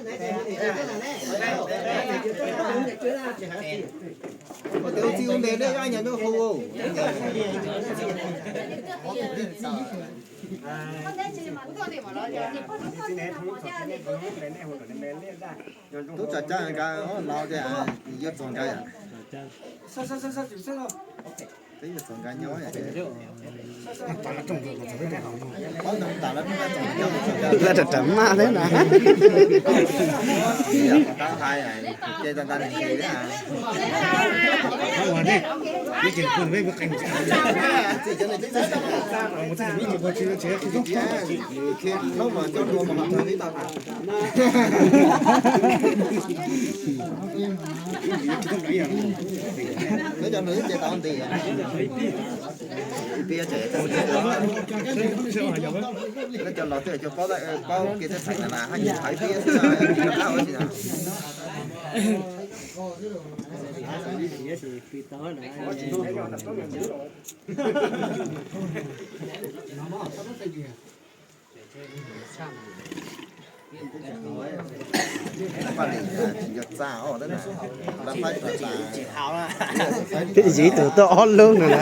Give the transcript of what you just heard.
Ua tes ua txij ua npe dej, ab nyag nyob hauv. Tub tsav cab nkaus, laus tias yuav txog nkaus yom. Twb yuav txog nkaus nyob yom. Lawv rov rov maj thiab na. Tab hais ces tag nrho nws nqis thiab. Hnub mas coj dua mas mam txog li tau. Lawv cov nws ces tau nti. Peb tseem, lawv cov laus twb cov paub, paub kev teb chaws na mas haj yam thaiv peb xwb, rov qab ua tsis na. Paj Lis tsis nco txaj os, tab sis lawv faib txaj, yus ib tug tuaj ob lub no na.